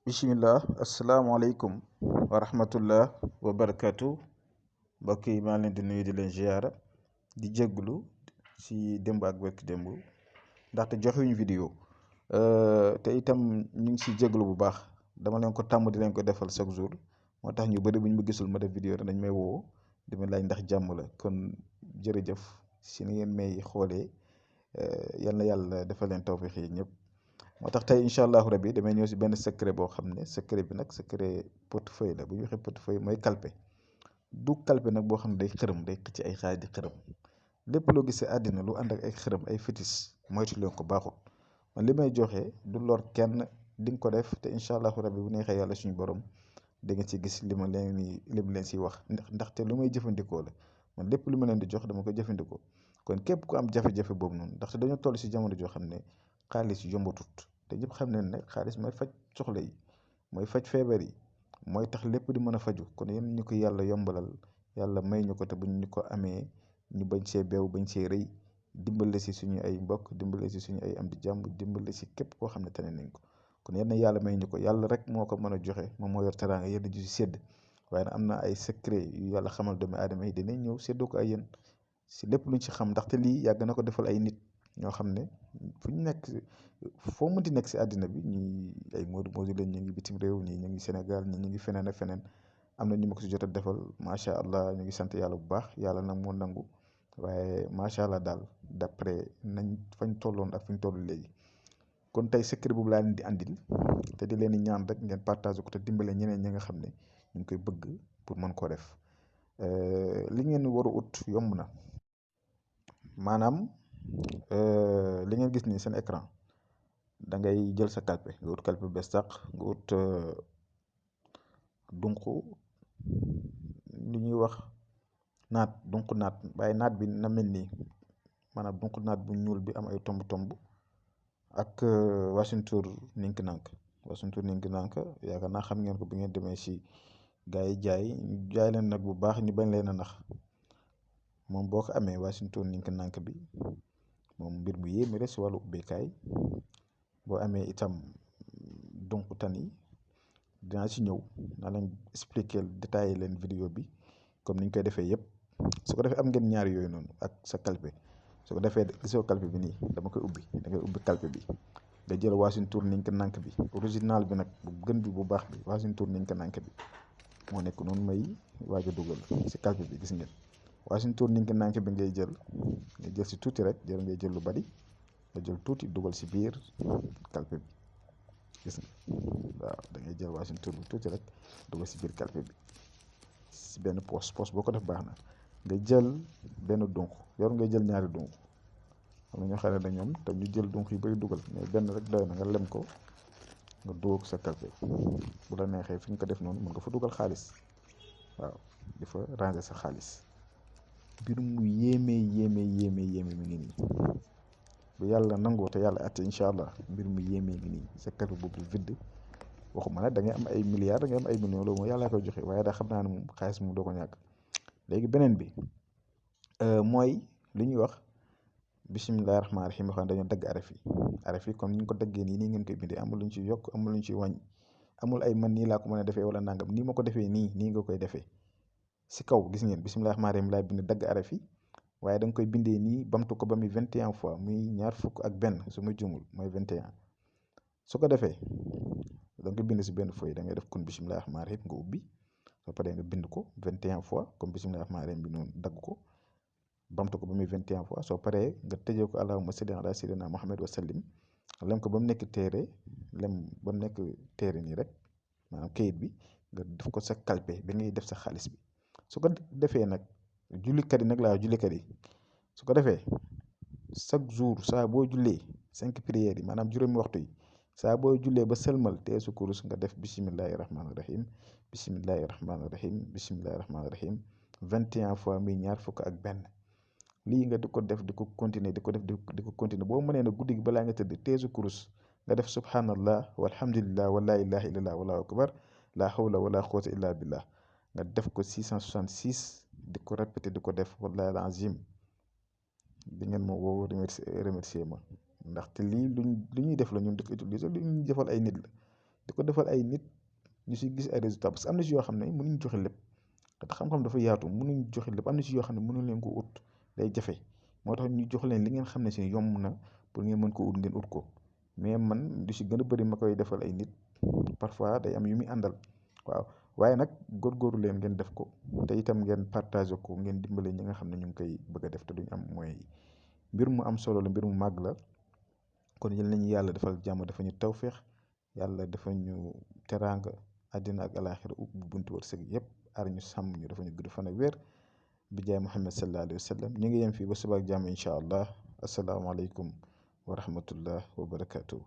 bismillah asalaamaaleykum wa rahmatullah wa barakatu mbokk yi maa leen di nuyu di leen ziyaara di jégglu ci démb ak barki démb ndaxte joxuñu vidéo te itam ñu ngi ci jégglu bu baax dama leen ko tàmm di leen ko defal chaque jour moo tax ñu bëri bu ñu ma gisul ma def vidéo dañ may woo di ma laaj ndax jàmm la kon jërëjëf si ni ngeen may xoolee yal na yàlla defal leen tawfiix yi ñëpp. moo tax tey incha allahu rabi damay ñëw si benn secret boo xam ne secret bi nag secret portefeuille la bu ñu waxee portefeuille mooy kalpe du kalpe nag boo xam ne day xërëm day xëcc ay xaalis di xërëm lépp loo gis si àddina lu ànd ak ay xërëm ay fétis moytu leen ko baaxul man li may joxe du lor kenn di nga ko def te incha allahu rabi bu neexee yàlla suñu borom da nga ci gis li ma leen siy wax ndaxte lu may jëfandikoo la man lépp lu ma leen di jox dama koy jëfandikoo kon képp ku am jafe-jafe boobu noonu ndaxte dañoo toll si jamono joo xam ne xaalis yombatut te ñëpp xam nañ ne xaalis mooy faj soxla yi mooy faj feebar yi mooy tax lépp di mën a faju kon yéen ñu ko yàlla yombalal yàlla may ñu ko te buñ ñu ko amee ñu bañ see beew bañ see rëy dimbale si suñu ay mbokk dimbale si suñu ay am di jàmm dimbale si képp koo xam ne tane nañ ko kon yéen yàlla may ñu ko yàlla rek moo ko mën a joxe moom moo yor teraanga yéen ju si sédd waaye nag am na ay secret yu yàlla xamal doomu aadama yi dinañ ñëw séddoo ko ay yéen si lépp luñ ci xam ndaxte lii yàgg na ko defal ay nit ñoo xam ne fu ñu nekk foo mënti nekk si àddina bi ñi ay moodu moodu lañ ñu ngi bitim réew ñii ñu ngi Sénégal ñii ñu ngi feneen ak feneen am na ñu ma ko si jot a defal macha allah ñu ngi sant yàlla bu baax yàlla nag moo nangu waaye macha allah daal d'après nañ fañ tolloon ak fi ñu toll léegi. kon tey secret boobu laa leen di andil te di leen di ñaan rek ngeen partage ko te dimbale ñeneen ñi nga xam ne ñu ngi koy bëgg pour mën koo def li ngeen war a ut yomb na maanaam. li ngeen gis nii seen écran da ngay jël sa kalpe nga ut kalpe bees tàq nga ut dunq li ñuy wax naat dunq naat waaye naat bi na mel nii maanaam dunq naat bu ñuul bi am ay tomb-tomb ak wasintuur ninki nank yaakaar naa xam ngeen ko bu ngeen demee si gars yi jaay leen nag bu baax ñu bañ leen a nax moom boo ko amee wasintuur ninki nank bi moom mbir bu yéeme rek si wàllu ubbeekaay boo amee itam donc tani dinaa si ñëw naa leen expliquer détaillé leen vidéo bi comme ni ñu koy defee yëpp su ko defee am ngeen ñaari yooyu noonu ak sa kalpe su ko defee gisoo kalpe bi nii dama koy ubbi da ngay ubbi kalpe bi nga jël waasintuur ninka nank bi original bi nag bu gën bi bu baax bi waasintuur ninka nank bi moo nekk noonu may waaj a dugal si kalpe bi gis ngeen waasintuur ninka nank bi ngay jël si tuuti rek ngay jël lu bari nga jël tuuti dugal si biir kalpe bi gis nga waaw da ngay jël waasintuur bi tuuti rek dugal si biir kalpe bi si benn poos boo ko def baax na nga jël benn dunq ngay jël ñaari dunq am na ñoo xam ne da ñoom te ñu jël dunq yu bari dugal mais benn rek doy na nga lem ko nga dugal ko sa kalpe bu la neexee fi ñu ko def noonu mën nga fa dugal xaalis waaw di fa ranger sa xaalis mbir mu yéeme mi ngi nii bu yàlla nangoo te yàlla atte incha allah mbir mu yéeme ngi nii sa kalpe boobu vide waxuma nag da ngay am ay milliards da ngay am ay millions loolu moom yàlla koy joxe waaye daa xam naa ne moom xaalis moom doo ko ñàkk léegi beneen bi mooy li ñuy wax bisimilah rahmaani rahiim xam dañoo dagg araf yi comme ni ñu ko daggee nii ngeen koy bindee amul lu ñu ci yokk amul lu ñu ci wàññi amul ay man nii laa ko mën a defee wala nangam nii ma ko defee nii nga koy defee si kaw gis ngeen bisimilah rahmaani rahiim laa bind dagg araf yi waaye da nga koy bindee nii bamtu ko ba muy 21 fois muy ñaar fukk ak benn su ma jumul mooy 21 su ko defee da nga koy bind si benn feuille da ngay def kon bisimilah rahmaani rahiim nga ubbi soo paree nga bind ko 21 fois comme bisimilah rahmaani rahiim bi noonu dagg ko bamtu ko ba muy 21 fois soo paree nga tëjee ko allahumma salli ala sayyidina Muhammad wa sallim lem ko ba mu nekk téere nii rek maanaam kayit bi nga def ko sa kalpe bi ngay def sa xaalis bi su ko defee nag jullikat yi nag laa jullikat yi su ko defee chaque jour saa boo jullee 5 prières yi maanaam juróomi waxtu yi saa boo jullee ba sëlmal te su kurus nga def bisimilahi rahmaani rahim bisimilahi rahmaani rahim bisimilahi rahmaani rahim 21 fois muy ñaar fukk ak benn lii nga di ko def di ko continuer di ko def di ko continuer boo mënee na guddi gi balaa nga tëdd teesu kurus nga def subhanallah walhamdulillah wa laa ilaha illallah wallahu akbar la hawla wala quwwata illa billah nga def ko 666 di ko répété di ko def wallahi alazim di ngeen ma woo remercier ma ndaxte lii lu ñuy def la ñun di ko utiliser lu ñuy defal ay nit la di ko defal ay nit ñu si gis ay résultats parce que am na si yoo xam ne mënuñ joxe lépp te xam-xam dafa yaatu mënuñ joxe lépp am na si yoo xam ne mënu leen ko ut day jafe moo tax ñu jox leen li ngeen xam ne si yomb na pour ngeen mën ko ut ngeen ut ko mais man du si gën a bëri ma koy defal ay nit parfois day am yu muy àndal waaw waaye nag góorgóorlu leen ngeen def ko te itam ngeen partagé ko ngeen dimbale ñi nga xam ne ñu ngi koy bëgg a def te duñ am moyens yi mbir mu am solo la mbir mu màgg la kon yal nañu yàlla defal jàmm dafa ñu tawféex yàlla dafa ñu teraanga àddina ak alaaxira ubbi buntu wërsëg yëpp aar ñu sàmm ñu dafa ñu gudd fan ak wér bi jaay Muhammad sallallahu alayhi wa sallam ñu ngi yem fii ba suba ak jàmm incha allah asalaamaaleykum wa rahmatullah wa barakaatu.